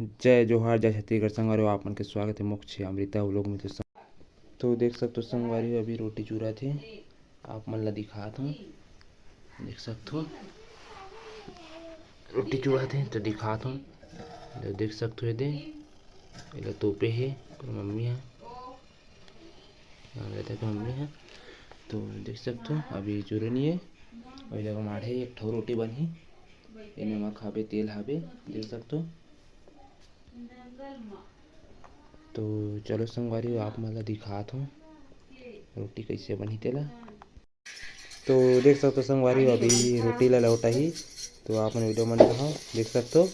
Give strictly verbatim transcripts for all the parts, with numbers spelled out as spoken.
जय जोहार, जय छत्तीसगढ़ संगवारी हो, आप मन के स्वागत हे मोर channel अमृता vlog में। तो संग-, तो देख सकथो संगवारी हो, अभी रोटी चुरत हे, आप मन ला दिखात हूँ, देख सकथो रोटी चुरत हे तो दिखात हूँ, तो देख सकथो ये दे, एला तोपे हे ओकर मम्मी ह। यहाँ रहता है मम्मी है, तो देख सकथो अभी चुरे नहीं है। अभी देखो माढ़े एक ठो रोटी बनही, एमे मा खाबे तेल हाबे, देख सकथो। तो चलो संगवारी हो, आप मन ला दिखात हूँ रोटी कैसे बनही तेला। तो देख सकथो संगवारी हो, अभी रोटी ला लौटाही, तो आप मन video मन रहो, देख सकथो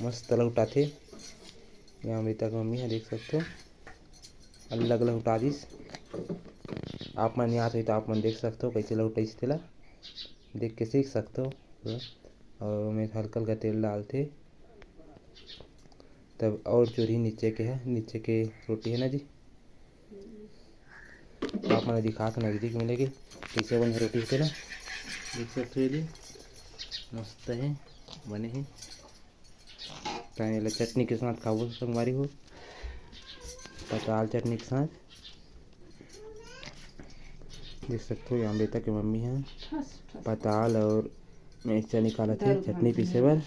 मस्त लौटाथे। यहाँ अमृता के मम्मी है, देख सकथो अलग लौटा दिस। आप मन याद होई तो आप मन देख सकथो कैसे लौटाइस तेला, देख के सीख सकथो। और मैं हल्का हल्का तेल डालथे, तब और चुरही नीचे के है, नीचे के रोटी है ना जी। तो आप मन दिखात हूँ नजदीक में लेके कैसे बने रोटी होथे ना, देख सकथो ये दे मस्त है बने है। त एला चटनी के साथ खाबो संगवारी हो, पताल चटनी के साथ। देख सकथो ये अमृता के मम्मी है पताल और मिर्चा निकालत हे चटनी पीसे बर।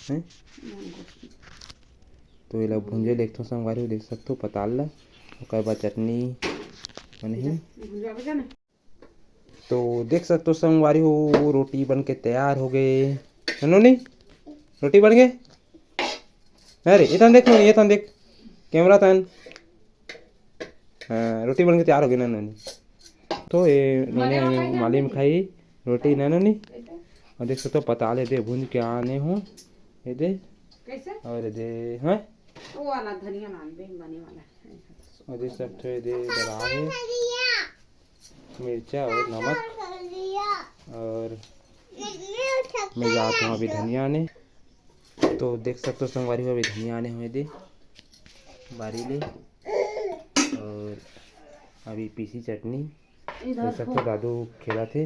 हैं? तो एला भूंजे लेगथो संगवारी हो, देख सकथो पताल ला, ओकर बाद चटनी बनही। तो देख सकथो संगवारी हो, रोटी बन के तैयार हो गए। है नोनी, रोटी बन गए। अरे ये तन देख नोनी, ये तन देख, camera तन। हाँ, रोटी बन के तैयार हो गए ना नोनी। तो ये नोनी माली में खाई रोटी ना नोनी। और देख सकथो पताल ये दे भूंज के आने हो, ये दे। कैसे? और ये दे, हाँ? वो वाला धनिया लान दे, बने वाला है। और देख सकथो ये दे बड़ा है। मिर्चा और नमक और मैं जात हूँ अभी धनिया आने। तो देख सकथो संगवारी हो, अभी धनिया आने हुए दे बारी ले। और अभी पीसी चटनी, देख सकथो दादू खेलत हे।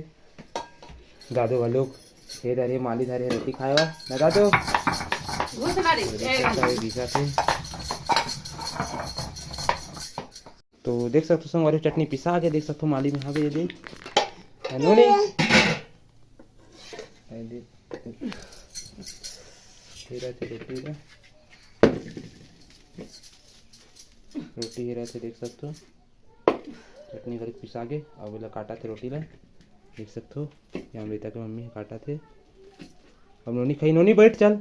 दादू घलोक ये धरे, माली धरे रोटी खाए बर ना दादू। घुस ना रे, देख सकथो, अभी पीसत हे। तो देख सकथो संगवारी, चटनी पिसा के देख सकथो माली में हावे ये दे। नोनी। ये दे। ये रहिथे रोटी ला। रोटी ये रहिथे देख सकथो। चटनी घरे पिसा के, अब एला काटत हे रोटी ला। देख सकथो, ये अमृता के मम्मी ह काटत हे। अब नोनी खाई, नोनी बैठ चल।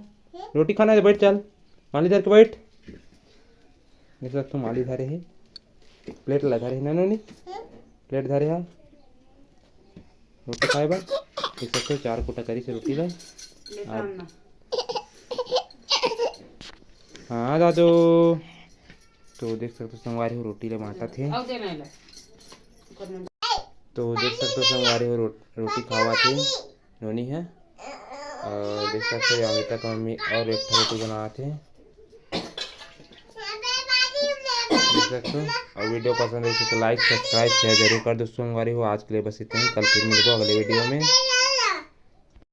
रोटी खाना है तो बैठ चल। माली धर के बैठ। देख सकथो माली धरे हे, plate ला धरे हे ना नोनी, plate धरे हे रोटी खाए बर। देख सकथो चार कुटा करिस हे रोटी ला। हाँ दादू, तो देख सकथो संगवारी हो रोटी ला बांटत हे। तो देख सकथो संगवारी हो रो-, रोटी खावत हे नोनी ह। और देख सकथो अमृता के मम्मी और एक ठो रोटी बनावत हे। देख सकथो, और video पसंद आइस तो like, subscribe, share जरूर कर दो संगवारी हो। आज के लिए बस इतना ही, कल फिर मिलबो अगले video में।